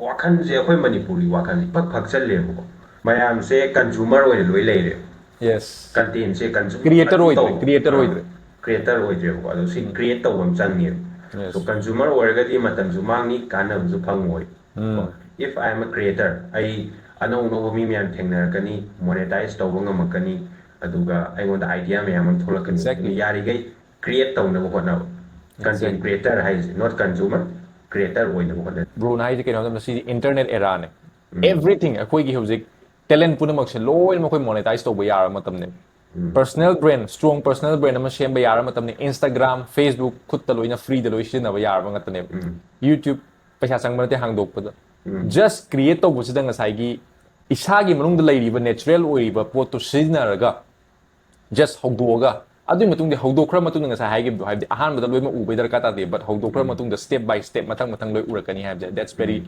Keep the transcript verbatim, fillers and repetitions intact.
ꯋꯥꯈꯜꯁꯦ, ꯑꯩꯈꯣꯏ ꯃꯅꯤꯄꯨꯔꯒꯤ ꯋꯥꯈꯜꯁꯦ ꯏꯐꯛ ꯐꯛꯆꯜꯂꯦꯕꯀꯣ꯫ ꯃꯌꯥꯝꯁꯦ consumer ꯑꯣꯏꯅ ꯂꯣꯏ ꯂꯩꯔꯦ꯫ Yes. Contentꯁꯦ consume Creator ꯑꯗꯨꯝ ꯑꯣꯏꯗ꯭ꯔꯦ, ꯇꯧ- creator ꯑꯥ, ꯑꯣꯏꯗ꯭ꯔꯦ. Creator ꯑꯣꯏꯗ꯭ꯔꯦꯕꯀꯣ꯫ ꯑꯗꯣ ꯁꯤ create ꯇꯧꯕ ꯑꯃ ꯆꯪꯉꯦꯕ꯫ Yes. So consumer ꯑꯣꯏꯔꯒꯗꯤ ꯃꯇꯝꯁꯨ ꯃꯥꯡꯅꯤ, ꯀꯥꯟꯅꯕꯁꯨ ꯐꯪꯉꯣꯏ꯫ ꯎꯝ. If I am a creator, ꯑꯩ ꯑꯅꯧ ꯑꯅꯧꯕ ꯃꯤ ꯃꯌꯥꯝ ꯊꯦꯡꯅꯔꯛꯀꯅꯤ, monetize ꯇꯧꯕ ꯉꯝꯃꯛꯀꯅꯤ, ꯑꯗꯨꯒ ꯑꯩꯉꯣꯟꯗ idea ꯃꯌꯥꯝ ꯑꯃ ꯊꯣꯛꯂꯛꯀꯅꯤ꯫ Exactly. ꯑꯗꯨꯅ ꯌꯥꯔꯤꯈꯩ create ꯇꯧꯅꯕ ꯍꯣꯠꯅꯕ꯫ Content Exactly. Creator ꯍꯥꯏꯁꯦ, not consumer, creator ꯑꯣꯏꯅꯕ ꯍꯣꯠꯅꯕ꯫ Broꯅ ꯍꯥꯏꯁꯦ ꯀꯩꯅꯣ ꯍꯥꯏꯕꯗ ꯁꯤꯗꯤ internet eraꯅꯦ꯫ Everything, ꯑꯩꯈꯣꯏꯒꯤ ꯍꯧꯖꯤꯛ talent ꯄꯨꯝꯅꯃꯛꯁꯦ ꯂꯣꯏꯅꯃꯛ ꯑꯩꯈꯣꯏ monetize ꯇꯧꯕ ꯌꯥꯔꯕ ꯃꯇꯝꯅꯦ꯫ Personal brand, strong personal brand ꯑꯃ ꯁꯦꯝꯕ ꯌꯥꯔꯕ ꯃꯇꯝꯅꯦ꯫ Instagram, Facebook ꯈꯨꯠꯇ ꯂꯣꯏꯅ freeꯗ ꯂꯣꯏ ꯁꯤꯖꯤꯟꯅꯕ ꯌꯥꯔꯕ ꯉꯥꯛꯇꯅꯦꯕ꯫ YouTube ꯄꯩꯁꯥ ꯆꯪꯕ ꯅꯠꯇꯦ ꯍꯥꯡꯗꯣꯛꯄꯗ꯫ Just create ꯇꯧꯕꯁꯤꯗ ꯉꯁꯥꯏꯒꯤ ꯏꯁꯥꯒꯤ ꯃꯅꯨꯡꯗ ꯂꯩꯔꯤꯕ natural ꯑꯣꯏꯔꯤꯕ ꯄꯣꯠꯇꯨ ꯁꯤꯖꯤꯟꯅꯔꯒ just ꯍꯧꯗꯣꯛꯑꯒ, ꯑꯗꯨꯒꯤ ꯃꯇꯨꯡꯗ ꯍꯧꯗꯣꯛꯈ꯭ꯔ ꯃꯇꯨꯡꯗ ꯉꯁꯥꯏ ꯍꯥꯏꯈꯤꯕꯗꯣ, ꯍꯥꯏꯕꯗꯤ ꯑꯍꯥꯟꯕꯗ ꯂꯣꯏꯅꯃꯛ ꯎꯕꯩ ꯗꯔꯀꯥꯔ ꯇꯥꯗꯦ, but ꯍꯧꯗꯣꯛꯈ꯭ꯔ ꯃꯇꯨꯡꯗ step by step ꯃꯊꯪ ꯃꯊꯪ ꯂꯣꯏ ꯎꯔꯛꯀꯅꯤ ꯍꯥꯏꯕꯁꯦ, that's very